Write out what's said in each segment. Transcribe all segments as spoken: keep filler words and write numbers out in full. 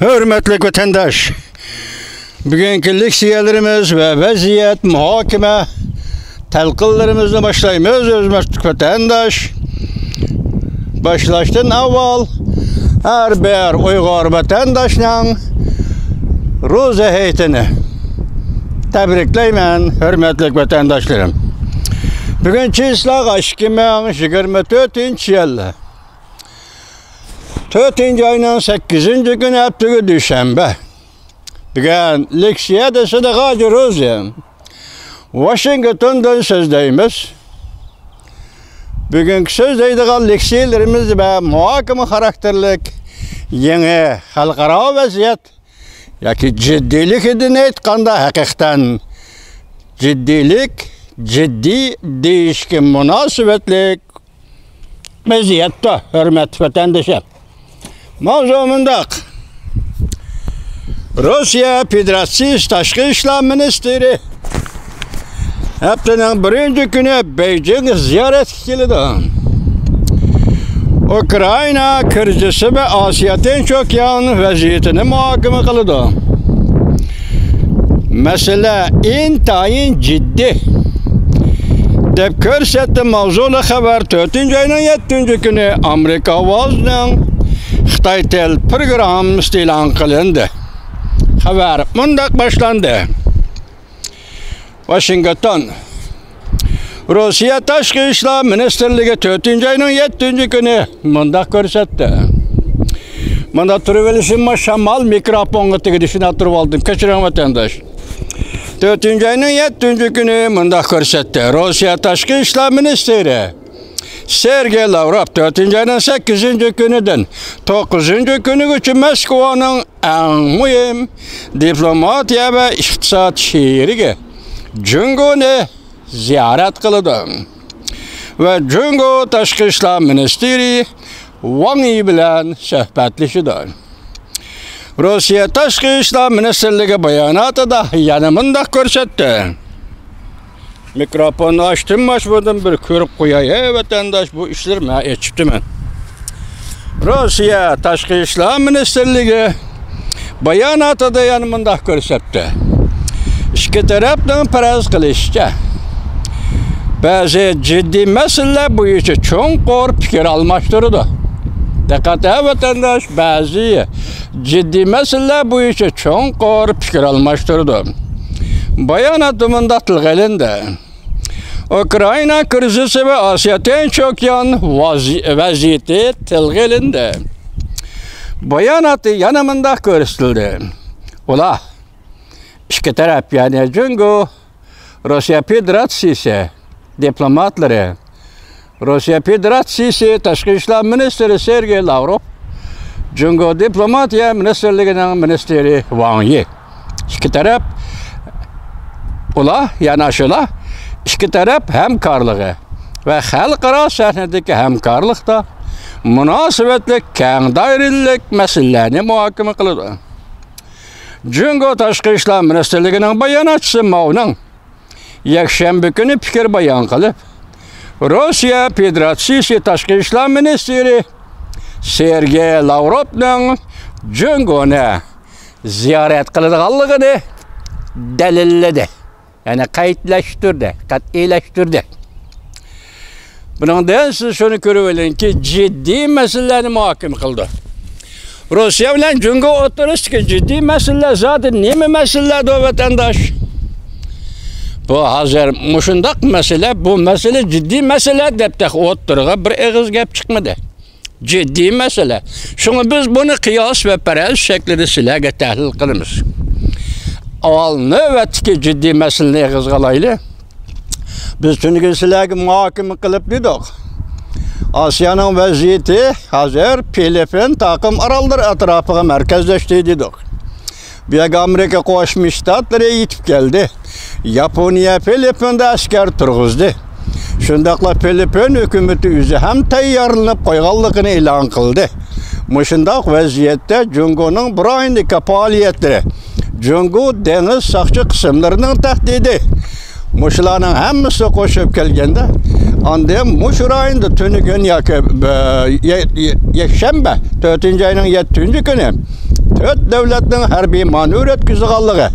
ھۆرمەتلىك ۋەتەنداش، بۈگۈنكى لېكسىيەلىرىمىز ۋە ۋەزىيەت مۇھاكىمە تەلقىنلىرىمىزنى باشلايمىز. ھۆرمەتلىك ۋەتەنداش، باشلاشتىن ئاۋۋال ھەر بىر ئۇيغۇر ۋەتەنداشنىڭ روزا ھېيتىنى تەبرىكلەيمەن، ھۆرمەتلىك ۋەتەنداشلىرىم. بۈگۈن چىسلاغا ئىككى مىڭ يىگىرمە تۆتىنچى يىل، تۆتىنچى ئاينىڭ سەككىزىنچى كۈنى، ھەپتىگە دۈشەنبە. بۈگۈن لېكسىيە دەسسىدىغاجى روزى. ۋاشىنگتوندىن سۆزلەيمىز. بۈگۈنكى سۆزلەيدىغان لېكسىيەلىرىمىز ۋە مۇھاكىمە خاراكتېرلىك يېڭى خەلقئارا ۋەزىيەت ياكى جىددىيلىكىدىن ئېيتقاندا، ھەقىقەتەن جىددىيلىك، جىددىي دېيىشكە مۇناسىۋەتلىك ۋەزىيەتتە، ھۆرمەتلىك ۋەتەندىشىم. ماۋزۇ مۇنداق. روسىيە فېدېراتسىيىسى تاشقى ئىشلار مىنىستىرى ھەپتىنىڭ بىرىنچى كۈنى بېيجىڭغا زىيارەتكە كېلىدۇ. ئۇكرائىنا كىرىزىسى ۋە ئاسىيا تىنچ ئوكيان ۋەزىيىتىنى مۇھاكىمە قىلىدۇ. مەسىلە ئىنتايىن جىددىي، دەپ كۆرسەتتى ماۋزۇلۇق خەۋەر تۆتىنچى ئاينىڭ يەتتىنچى كۈنى ئامېرىكا ئاۋازىنىڭ خىتاي تىل پروگراممىسىدا ئېلان قىلىندى. خەۋەر مۇنداق باشلاندى. ۋاشىنگتون. روسىيە تاشقى ئىشلار مىنىستىرلىكى تۆتىنچى ئاينىڭ يەتتىنچى كۈنى مۇنداق كۆرسەتتى. مانا تۇرۇۋېلىشىممۇ شامال مىكروفونغا تېگىدى، شۇنداق تۇرۇۋالدىم. كەچۈرۈڭ، ۋەتەنداش. تۆتىنچى ئاينىڭ يەتتىنچى كۈنى مۇنداق كۆرسەتتى. روسىيە تاشقى ئىشلار مىنىستىرى سېرگېي لاۋروف تۆتىنچى ئاينىڭ سەككىزىنچى كۈنىدىن توققۇزىنچى كۈنىگىچە مەسكۇنىڭ ئەڭ مۇھىم دىپلوماتىيە ۋە ئىقتىساد شېھىرىگە جۇڭگونى زىيارەت قىلىدۇ ۋە جۇڭگو تاشقى ئىشلار مىنىستىرى ۋاڭ يى بىلەن سۆھبەتلىشىدۇ. روسىيە تاشقى ئىشلار مىنىستىرلىكى باياناتىدا يەنە مۇنداق كۆرسەتتى. مىكروفوننى ئاچتىممۇ ئاچمىدىم، بىر كۆرۈپ قوياي، ھەي ۋەتەنداش، بۇ ئىشلىرىم، ھە، ئېچىپتىمەن. روسىيە تاشقى ئىشلار مىنىستىرلىكى باياناتىدا يەنە مۇنداق كۆرسەتتى. ئىككى تەرەپنىڭ پەرەز قىلىشىچە، بەزى جىددىي مەسىلىلەر بويىچە چوڭقۇر پىكىر ئالماشتۇرىدۇ. دىققەت، ھە، ۋەتەنداش، بەزى جىددىي مەسىلىلەر بويىچە چوڭقۇر پىكىر ئالماشتۇرىدۇ. باياناتتا مۇنداق تىلغا ئېلىندى. ئۇكرائىنا كىرىزىسى ۋە ئاسىيا تىنچ ئوكيان ۋازى-، ۋەزىيىتى تىلغا ئېلىندى. باياناتتا يەنە مۇنداق كۆرسىتىلدى. ئۇلار ئىككى تەرەپ، يەنى جۇڭگو، روسىيە فېدېراتسىيىسى دىپلوماتلىرى، روسىيە فېدېراتسىيىسى تاشقى ئىشلار مىنىستىرى سېرگېي لاۋروف، جۇڭگو دىپلوماتىيە مىنىستىرلىكىنىڭ مىنىستىرى ۋاڭ يى. ئىككى تەرەپ، ئۇلار، يەنى ئاشۇلار، ئىككى تەرەپ ھەمكارلىقى ۋە خەلقئارا سەھنىدىكى ھەمكارلىقتا مۇناسىۋەتلىك كەڭ دائىرىلىك مەسىلىلەرنى مۇھاكىمە قىلىدۇ. جۇڭگو تاشقى ئىشلار مىنىستىرلىكىنىڭ باياناتچىسى ماۋنىڭ يەكشەنبە كۈنى پىكىر بايان قىلىپ، روسىيە فېدېراتسىيىسى تاشقى ئىشلار مىنىستىرى سېرگېي لاۋروفنىڭ جۇڭگونى زىيارەت قىلىدىغانلىقىنى دەلىللىدى. يەنى قەيتلەشتۈردى، قەتئىيلەشتۈردى. بۇنىڭدىن سىز شۇنى كۆرۈۋېلىڭكى، جىددىي مەسىلىلەرنى مۇھاكىمە قىلىدۇ. روسىيە بىلەن جۇڭگو ئوتتۇرىسىدىكى جىددىي مەسىلىلەر زادى نېمە مەسىلىلەردۇ، ۋەتەنداش؟ بۇ ھازىر مۇشۇنداق مەسىلە، بۇ مەسىلە جىددىي مەسىلە دەپ تېخى ئوتتۇرىغا بىر ئېغىز گەپ چىقمىدى. جىددىي مەسىلە. شۇڭا بىز بۇنى قىياس ۋە پەرەز شەكلىدە سىلەرگە تەھلىل قىلىمىز. ئاۋۋال نۆۋەتتىكى جىددىي مەسىلىنى ئېغىزغا ئالايلى. بىز تۈنۈگۈن سىلەرگە مۇھاكىمە قىلىپ دېدۇق. ئاسىيانىڭ ۋەزىيىتى ھازىر فىلىپپىن تاقىم ئاراللىرى ئەتراپىغا مەركەزلەشتى دېدۇق. بۇ يەرگە ئامېرىكا قوشما شتاتلىرى يېتىپ كەلدى. ياپونىيە فىلىپپىندا ئەسكەر تۇرغۇزدى. شۇنداقلا فىلىپپىن ھۆكۈمىتى ئۆزى ھەم تەييارلىنىپ قويغانلىقىنى ئېلان قىلدى. مۇشۇنداق ۋەزىيەتتە جۇڭگونىڭ بۇ رايوندىكى پائالىيەتلىرى، جۇڭگو دېڭىز ساقچى قىسىملىرىنىڭ تەھدىتى، مۇشۇلارنىڭ ھەممىسى قوشۇپ كەلگەندە، ئاندىن مۇشۇ رايوندا تۈنۈگۈن ياكى، ئە، يە-، يە-، يەكشەنبە، تۆتىنچى ئاينىڭ يەتتىنچى كۈنى تۆت دۆلەتنىڭ ھەربىي مانېۋىر ئۆتكۈزىدىغانلىقى.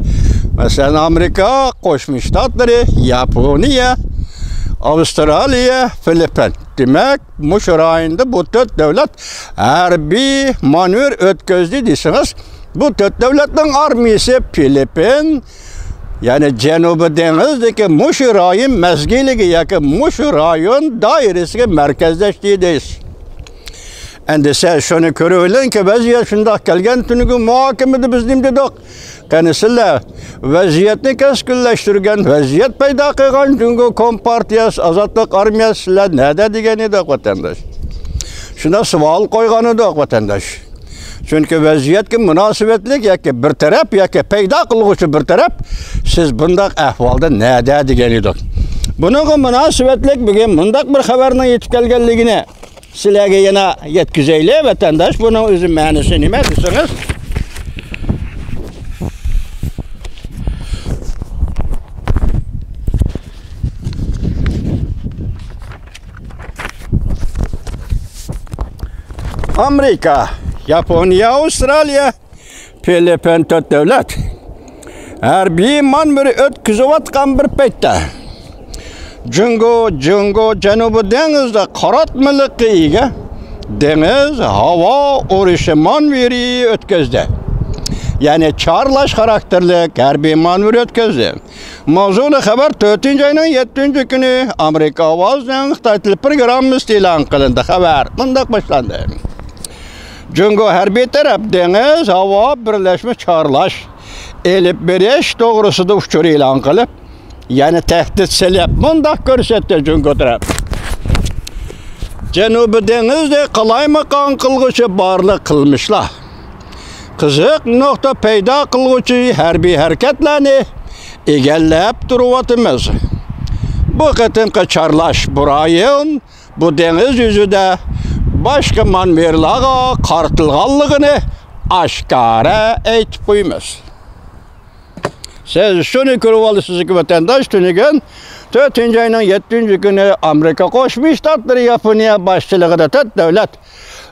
مەسىلەن، ئامېرىكا قوشما شتاتلىرى، ياپونىيە، ئاۋسترالىيە، فىلىپپىن. دېمەك، مۇشۇ رايوندا بۇ تۆت دۆلەت ھەربىي مانېۋىر ئۆتكۈزدى دېسىڭىز، بۇ تۆت دۆلەتنىڭ ئارمىيىسى فىلىپپىن، يەنى جەنۇبىي دېڭىزدىكى مۇشۇ رايون مەزگىلىگە ياكى مۇشۇ رايون دائىرىسىگە مەركەزلەشتى دەيسىز. ئەمدى سىز شۇنى كۆرۈۋېلىڭكى، ۋەزىيەت شۇنداق كەلگەن تۈنۈگۈن مۇھاكىمىدە بىز نېمە دېدۇق؟ قېنى سىلەر ۋەزىيەتنى كەسكىنلەشتۈرگەن، ۋەزىيەت پەيدا قىلغان جۇڭگو كومپارتىيەسى، ئازادلىق ئارمىيەسى سىلەر نەدە دېگەن ئىدۇق ۋەتەنداش. شۇنداق سوئال قويغان ئىدۇق ۋەتەنداش. چۈنكى ۋەزىيەتكە مۇناسىۋەتلىك ياكى بىر تەرەپ ياكى پەيدا قىلغۇچى بىر تەرەپ سىز بۇنداق ئەھۋالدا نەدە دېگەن ئىدۇق. بۇنىڭغا مۇناسىۋەتلىك بۈگۈن مۇنداق بىر خەۋەرنىڭ يېتىپ كەلگەنلىكىنى سىلەرگە يەنە يەتكۈزەيلى، ۋەتەنداش. بۇنىڭ ئۆزى مەنىسى نېمە دېسىڭىز، ئامېرىكا، ياپونىيە، ئاۋسترالىيە، فىلىپپىن تۆت دۆلەت ھەربىي مانېۋىر ئۆتكۈزۈۋاتقان بىر پەيتتە، جۇڭگو، جۇڭگو جەنۇبىي دېڭىزدا قاراتمىلىققا ئىگە دېڭىز ھاۋا ئۇرۇشى مانېۋىرى ئۆتكۈزدى. يەنى چارلاش خاراكتېرلىك ھەربىي مانېۋىر ئۆتكۈزدى. ماۋزۇلۇق خەۋەر تۆتىنچى ئاينىڭ يەتتىنچى كۈنى ئامېرىكا ئاۋازىنىڭ خىتاي تىل پروگراممىسىدا ئېلان قىلىندى. خەۋەر مۇنداق باشلاندى. جۇڭگو ھەربىي تەرەپ دېڭىز ھاۋا بىرلەشمە چارلاش ئېلىپ بېرىش توغرىسىدا ئۇچۇر ئېلان قىلىپ، يەنى تەھدىت سېلىپ مۇنداق كۆرسەتتى جۇڭگو تەرەپ. جەنۇبىي دېڭىزنى قالايمىقان قىلغۇچى بارلىق قىلمىشلار، قىزىق نۇقتا پەيدا قىلغۇچى ھەربىي ھەرىكەتلەرنى ئىگىلەپ تۇرۇۋاتىمىز. بۇ قېتىمقى چارلاش بۇ رايون، بۇ دېڭىز يۈزىدە باشقا مانېۋىرلارغا قارىتىلغانلىقىنى ئاشكارا ئېيتىپ قويىمىز. سىز شۇنى كۆرۈۋالىسىزكى، ۋەتەنداش، تۈنۈگۈن تۆتىنچى ئاينىڭ يەتتىنچى كۈنى ئامېرىكا قوشما شتاتلىرى، ياپونىيە باشچىلىقىدا تۆت دۆلەت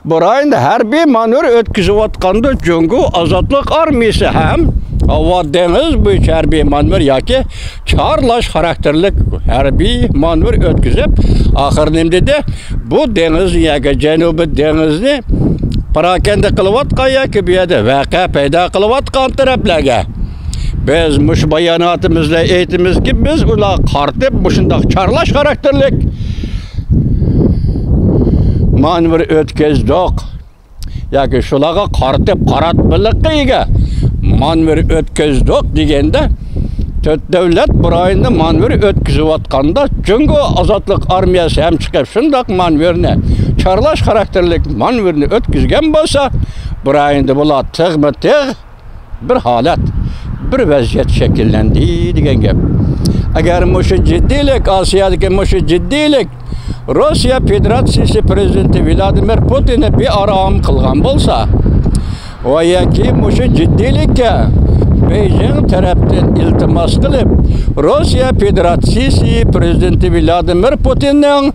بۇ رايوندا ھەربىي مانېۋىر ئۆتكۈزۈۋاتقاندا، جۇڭگو ئازادلىق ئارمىيىسى ھەم ھاۋا دېڭىز بويىچە ھەربىي مانېۋىر ياكى چارلاش خاراكتېرلىك ھەربىي مانېۋىر ئۆتكۈزۈپ، ئاخىرى نېمە دېدى؟ بۇ دېڭىزنى ياكى جەنۇبىي دېڭىزنى پاراكەندە قىلىۋاتقان ياكى بۇ يەردە ۋەقە پەيدا قىلىۋاتقان تەرەپلەرگە بىز مۇشۇ باياناتىمىزدا ئېيتىمىزكى، بىز ئۇلارغا قارىتىپ مۇشۇنداق چارلاش خاراكتېرلىك مانېۋىر ئۆتكۈزدۇق ياكى شۇلارغا قارىتىپ قاراتمىلىققا ئىگە مانېۋىر ئۆتكۈزدۇق دېگەندە، تۆت دۆلەت بۇ رايوندا مانېۋىر ئۆتكۈزۈۋاتقاندا، جۇڭگو ئازادلىق ئارمىيەسى ھەم چىقىپ شۇنداق مانېۋىرنى، چارلاش خاراكتېرلىك مانېۋىرنى ئۆتكۈزگەن بولسا، بۇ رايوندا بۇلار تىغمۇ تىغ بىر ھالەت، بىر ۋەزىيەت شەكىللەندى دېگەن گەپ. ئەگەر مۇشۇ جىددىيلىك، ئاسىيادىكى مۇشۇ جىددىيلىك روسىيە فېدېراتسىيىسى پىرېزىدېنتى ۋلادىمىر پۇتىننى بىئارام قىلغان بولسا، ۋە ياكى مۇشۇ جىددىيلىككە بېيجىڭ تەرەپتىن ئىلتىماس قىلىپ، روسىيە فېدېراتسىيىسى پىرېزىدېنتى ۋلادىمىر پۇتىننىڭ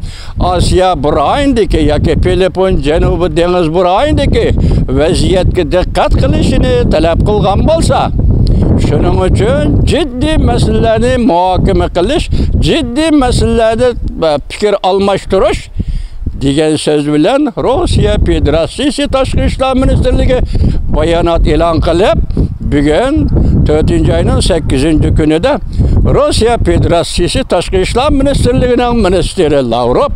ئاسىيا بۇ رايونىدىكى ياكى فىلىپپىن جەنۇبىي دېڭىز بۇ رايونىدىكى ۋەزىيەتكە دىققەت قىلىشىنى تەلەپ قىلغان بولسا، شۇنىڭ ئۈچۈن جىددىي مەسىلىلەرنى مۇھاكىمە قىلىش، جىددىي مەسىلىلەردە پىكىر ئالماشتۇرۇش دېگەن سۆز بىلەن روسىيە فېدېراتسىيىسى تاشقى ئىشلار مىنىستىرلىكى بايانات ئېلان قىلىپ، بۈگۈن تۆتىنچى ئاينىڭ سەككىزىنچى كۈنىدە روسىيە فېدېراتسىيىسى تاشقى ئىشلار مىنىستىرلىكىنىڭ مىنىستىرى لاۋروف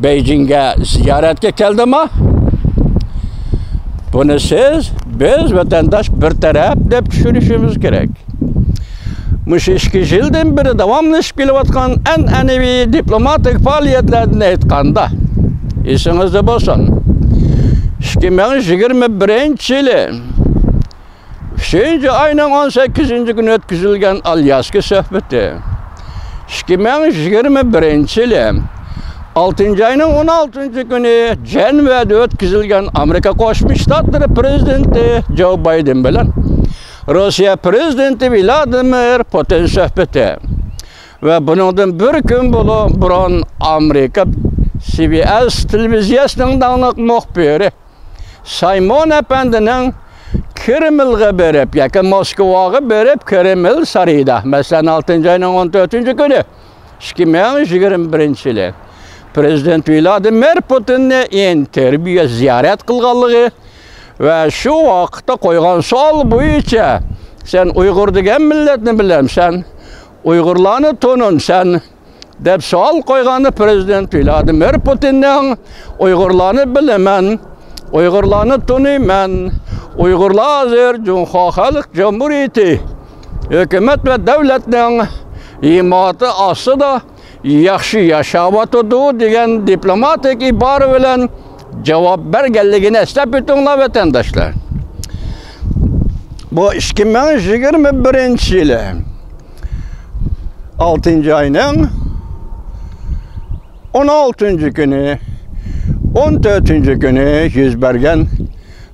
بېيجىڭگە زىيارەتكە كەلدىما؟ بۇنى سىز، بىز ۋەتەنداش بىر تەرەپ دەپ چۈشىنىشىمىز كېرەك. مۇشۇ ئىككى يىلدىن بېرى داۋاملىشىپ كېلىۋاتقان ئەنئەنىۋى دىپلوماتىك پائالىيەتلەردىن ئېيتقاندا، ئېسىڭىزدە بولسۇن، ئىككى مىڭ يىگىرمە بىرىنچى يىلى ئۈچىنچى ئاينىڭ ئون سەككىزىنچى كۈنى ئۆتكۈزۈلگەن ئالياسكا سۆھبىتى، ئىككى مىڭ يىگىرمە بىرىنچى يىلى ئالتىنچى ئاينىڭ ئون ئالتىنچى كۈنى جەنۋەدە ئۆتكۈزۈلگەن ئامېرىكا قوشما شتاتلىرى پىرېزىدېنتى جو بايدېن بىلەن روسىيە پىرېزىدېنتى ۋلادىمىر پۇتىن سۆھبىتى ۋە بۇنىڭدىن بىر كۈن بۇلۇ-، بۇرۇن ئامېرىكا سى بى ئېس تېلېۋىزىيەسىنىڭ داڭلىق مۇخبىرى سايمون ئەپەندىنىڭ كرېملغا بېرىپ ياكى موسكۋاغا بېرىپ، كرېمل سارىيىدا، مەسىلەن، ئالتىنچى ئاينىڭ ئون تۆتىنچى كۈنى، ئىككى مىڭ يىگىرمە بىرىنچى يىلى، پرېزىدېنت ۋلادىمىر پۇتىننى ئىنتېرۋيۇ زىيارەت قىلغانلىقى ۋە شۇ ۋاقىتتا قويغان سوئال بويىچە، «سەن ئۇيغۇر دېگەن مىللەتنى بىلەمسەن؟ ئۇيغۇرلارنى تونۇمسەن؟» دەپ سوئال قويغاندا، پرېزىدېنت ۋلادىمىر پۇتىننىڭ، «ئۇيغۇرلارنى بىلىمەن، ئۇيغۇرلارنى تونۇيمەن، ئۇيغۇرلار ھازىر جۇڭخۇا خەلق جۇمھۇرىيىتى ھۆكۈمەت ۋە دۆلەتنىڭ ھىمايىتى ئاستىدا ياخشى ياشاۋاتىدۇ» دېگەن دىپلوماتىك ئىبارە بىلەن جاۋاب بەرگەنلىكىنى ئەسلەپ ئۆتۈڭلار، ۋەتەنداشلار. بۇ ئىككى مىڭ يىگىرمە بىرىنچى يىلى ئالتىنچى ئاينىڭ ئون ئالتىنچى كۈنى، ئون تۆتىنچى كۈنى يۈز بەرگەن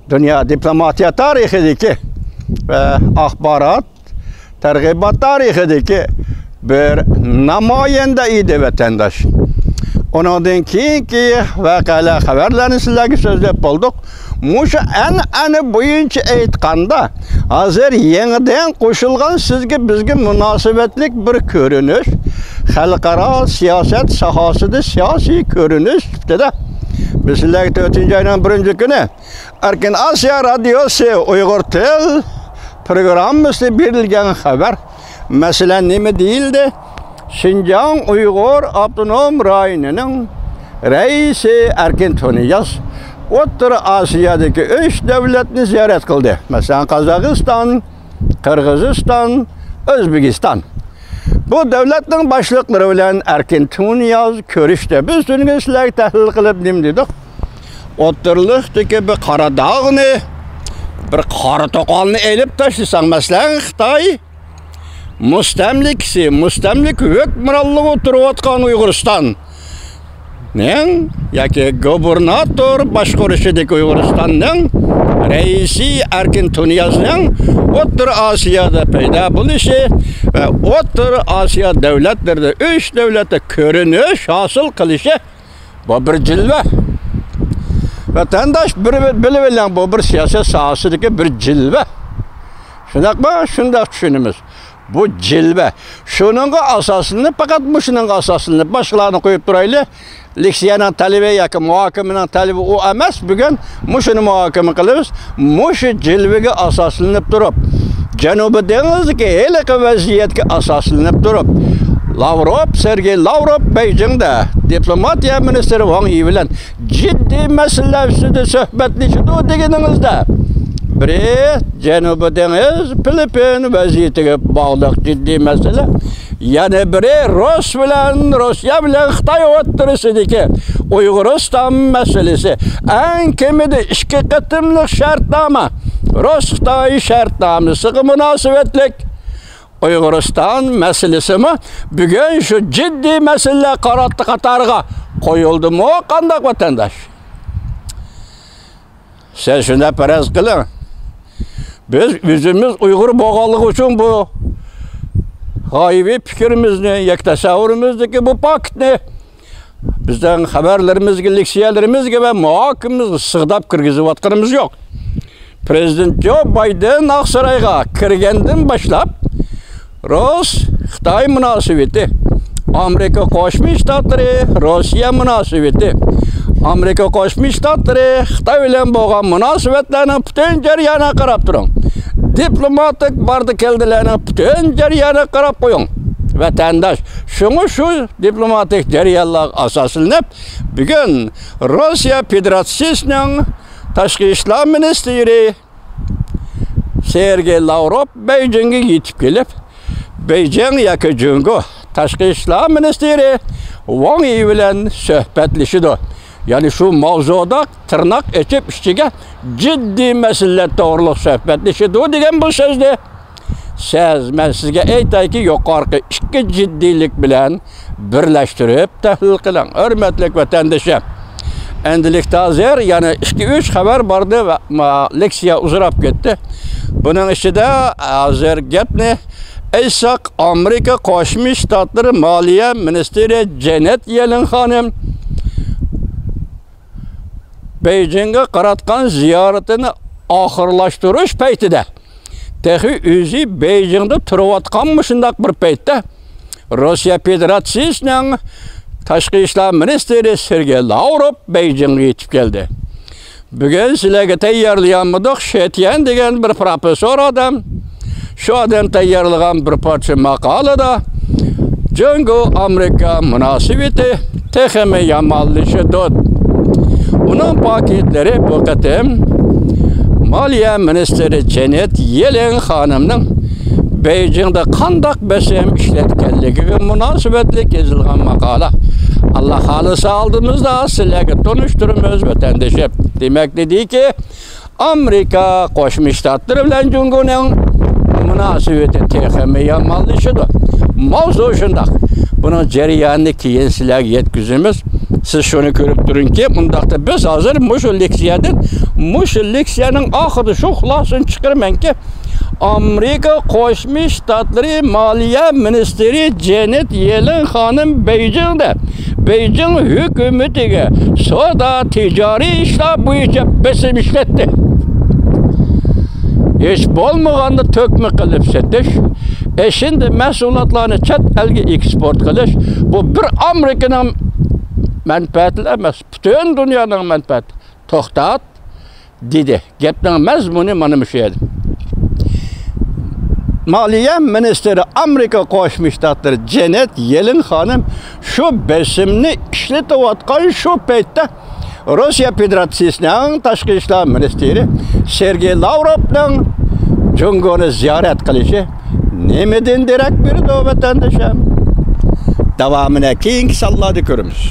دۇنيا دىپلوماتىيە تارىخىدىكى ۋە ئاخبارات تەرغىبات تارىخىدىكى بىر نامايەندە ئىدى، ۋەتەنداش. ئۇنىڭدىن كېيىنكى ۋەقەلەر، خەۋەرلەرنى سىزلەرگە سۆزلەپ بولدۇق. مۇشۇ ئەنئەنە بويىچە ئېيتقاندا، ھازىر يېڭىدىن قوشۇلغان سىزگە، بىزگە مۇناسىۋەتلىك بىر كۆرۈنۈش، خەلقئارا سىياسەت ساھەسىدە سىياسىي كۆرۈنۈش سۈپىتىدە، بىز سىزلەرگە تۆتىنچى ئاينىڭ بىرىنچى كۈنى ئەركىن ئاسىيا رادىيوسى ئۇيغۇر تىل پروگراممىسىدا بېرىلگەن خەۋەر. مەسىلەن، نېمە دېيىلدى؟ شىنجاڭ ئۇيغۇر ئاپتونوم رايونىنىڭ رەئىسى ئەركىن تۇنىياز ئوتتۇرا ئاسىيادىكى ئۈچ دۆلەتنى زىيارەت قىلدى. مەسىلەن، قازاقىستان، قىرغىزىستان، ئۆزبېكىستان. بۇ دۆلەتنىڭ باشلىقلىرى بىلەن ئەركىن تۇنىياز كۆرۈشتى. بىز تۈنۈگۈن سىلەرگە تەھلىل قىلىپ نېمە دېدۇق؟ ئوتتۇرىلىقتىكى بىر قارا داغنى، بىر قارا توقالنى ئېلىپ تاشلىساڭ، مەسىلەن، خىتاي مۇستەملىكىسى، مۇستەملىكە ھۆكۈمرانلىقى تۇرۇۋاتقان ئۇيغۇرىستاننىڭ ياكى گۇبېرناتور باشقۇرۇشىدىكى ئۇيغۇرىستاننىڭ رەئىسى ئەركىن تۇنىيازنىڭ ئوتتۇرا ئاسىيادا پەيدا بولۇشى ۋە ئوتتۇرا ئاسىيا دۆلەتلىرىدە، ئۈچ دۆلەتتە كۆرۈنۈش ھاسىل قىلىشى، بۇ بىر جىلۋە. ۋەتەنداش، بىر، بىلىۋېلىڭ، بۇ بىر سىياسەت ساھەسىدىكى بىر جىلۋە. شۇنداقمۇ؟ شۇنداق چۈشىنىمىز. بۇ جىلۋە. شۇنىڭغا ئاساسلىنىپ، پەقەت مۇشۇنىڭغا ئاساسلىنىپ، باشقىلارنى قويۇپ تۇرايلى. لېكسىيەنىڭ تەلىپى ياكى مۇھاكىمىنىڭ تەلىپى ئۇ ئەمەس. بۈگۈن مۇشۇنى مۇھاكىمە قىلىمىز. مۇشۇ جىلۋىگە ئاساسلىنىپ تۇرۇپ، جەنۇبىي دېڭىزدىكى ھېلىقى ۋەزىيەتكە ئاساسلىنىپ تۇرۇپ، لاۋروف، سېرگېي لاۋروف بېيجىڭدا دىپلوماتىيە مىنىستىرى ۋاڭ يى بىلەن جىددىي مەسىلىلەر ئۈستىدە سۆھبەتلىشىدۇ دېگىنىڭىزدە، بىرى جەنۇبىي دېڭىز، فىلىپپىن ۋەزىيىتىگە باغلىق جىددىي مەسىلە، يەنە بىرى رۇس بىلەن، روسىيە بىلەن خىتاي ئوتتۇرىسىدىكى ئۇيغۇرىستان مەسىلىسى. ئەڭ كېمىدە ئىككى قېتىملىق شەرتنامە، رۇس-خىتاي شەرتنامىسىغا مۇناسىۋەتلىك ئۇيغۇرىستان مەسىلىسىمۇ بۈگۈن شۇ جىددىي مەسىلىلەر قارا-، قاتارىغا قويۇلدىمۇ قانداق، ۋەتەنداش؟ سىز شۇنداق پەرەز قىلىڭ. بىز ئۆزىمىز ئۇيغۇر بولغانلىقى ئۈچۈن بۇ غايىۋى پىكرىمىزنى ياكى تەسەۋۋۇرىمىزدىكى بۇ پاكىتنى بىزنىڭ خەۋەرلىرىمىزگە، لېكسىيەلىرىمىزگە ۋە مۇھاكىمىمىزگە سىغداپ كىرگۈزۈۋاتقىنىمىز يوق. پرېزىدېنت جو بايدېن ئاقسارايغا كىرگەندىن باشلاپ، رۇس-خىتاي مۇناسىۋىتى، ئامېرىكا قوشما شتاتلىرى-روسىيە مۇناسىۋىتى، ئامېرىكا قوشما شتاتلىرى-خىتاي بىلەن بولغان مۇناسىۋەتلەرنىڭ پۈتۈن جەريانىغا قاراپ تۇرۇڭ. دىپلوماتىك باردا كەلدىلەرنىڭ پۈتۈن جەريانىغا قاراپ قويۇڭ، ۋەتەنداش. شۇڭا شۇ دىپلوماتىك جەريانلارغا ئاساسلىنىپ، بۈگۈن روسىيە فېدېراتسىيىسىنىڭ تاشقى ئىشلار مىنىستىرى سېرگېي لاۋروف بېيجىڭغا يېتىپ كېلىپ، بېيجىڭ ياكى جۇڭگو تاشقى ئىشلار مىنىستىرى ۋاڭ يى بىلەن سۆھبەتلىشىدۇ. يەنى شۇ ماۋزۇدا تىرناق ئېچىپ ئىچىگە جىددىي مەسىلىلەر توغرۇلۇق سۆھبەتلىشىدۇ دېگەن بۇ سۆزنى سىز، مەن سىزگە ئېيتايكى، يۇقىرىقى ئىككى جىددىيلىك بىلەن بىرلەشتۈرۈپ تەھلىل قىلىڭ، ھۆرمەتلىك ۋەتەندىشىم. ئەمدىلىكتە ھازىر يەنە ئىككى، ئۈچ خەۋەر باردى ۋە ما-، لېكسىيە ئۇزىراپ كەتتى. بۇنىڭ ئىچىدە ھازىر گەپنى ئېيتساق، ئامېرىكا قوشما شتاتلىرى مالىيە مىنىستىرى جېنېت يېلېن خانىم بېيجىڭغا قاراتقان زىيارىتىنى ئاخىرلاشتۇرۇش پەيتىدە، تېخى ئۆزى بېيجىڭدا تۇرۇۋاتقان مۇشۇنداق بىر پەيتتە، روسىيە فېدېراتسىيىسىنىڭ تاشقى ئىشلار مىنىستىرى سېرگېي لاۋروف بېيجىڭغا يېتىپ كەلدى. بۈگۈن سىلەرگە تەييارلىيالمىدۇق، شېتيەن دېگەن بىر پروفېسسور ئادەم، شۇ ئادەم تەييارلىغان بىر پارچە ماقالىدا جۇڭگو ئامېرىكا مۇناسىۋىتى تېخىمۇ يامانلىشىدۇ. ئۇنىڭ پاكىتلىرى بۇ قېتىم مالىيە مىنىستىرى جېنېت يېلېن خانىمنىڭ بېيجىڭدا قانداق بېسىم ئىشلەتكەنلىكىگە مۇناسىۋەتلىك يېزىلغان ماقالە. ئاللا خالىسا ئالدىمىزدا سىلەرگە تونۇشتۇرىمىز، ۋەتەندىشىم. دېمەك، دېدىكى، ئامېرىكا قوشما شتاتلىرى بىلەن جۇڭگونىڭ مۇناسىۋىتى تېخىمۇ يامانلىشىدۇ. ماۋزۇ شۇنداق. بۇنىڭ جەريانىنى كېيىن سىلەرگە يەتكۈزىمىز. سىز شۇنى كۆرۈپ تۇرۇڭكى، ئۇنداقتا بىز ھازىر مۇشۇ لېكسىيەدىن، مۇشۇ لېكسىيەنىڭ ئاخىرىدا شۇ خۇلاسىنى چىقىرىمەنكى، ئامېرىكا قوشما شتاتلىرى مالىيە مىنىستىرى جېنېت يېلېن خانىم بېيجىڭدە بېيجىڭ ھۆكۈمىتىگە سودا تىجارىي ئىشلار بويىچە بېسىم ئىشلەتتى. ھېچ بولمىغاندا تۆكمە قىلىپ سېتىش، ئېشىندى مەھسۇلاتلارنى چەت ئەلگە ئېكسپورت قىلىش، بۇ بىر ئامېرىكىنىڭ مەنپەئەتى ئەمەس، پۈتۈن دۇنيانىڭ مەنپەئەتى. توختات، دېدى. گەپنىڭ مەزمۇنى مانا مۇشۇ ئىدى. مالىيە مىنىستىرى، ئامېرىكا قوشما شتاتلىرى جېنېت يېلېن خانىم شۇ بېسىمنى ئىشلىتىۋاتقان شۇ پەيتتە، روسىيە فېدېراتسىيىسىنىڭ تاشقى ئىشلار مىنىستىرى سېرگېي لاۋروفنىڭ جۇڭگونى زىيارەت قىلىشى نېمىدىن دېرەك بېرىدۇ، ۋەتەندىشىم؟ داۋامىنى كېيىنكى سانلاردا كۆرىمىز.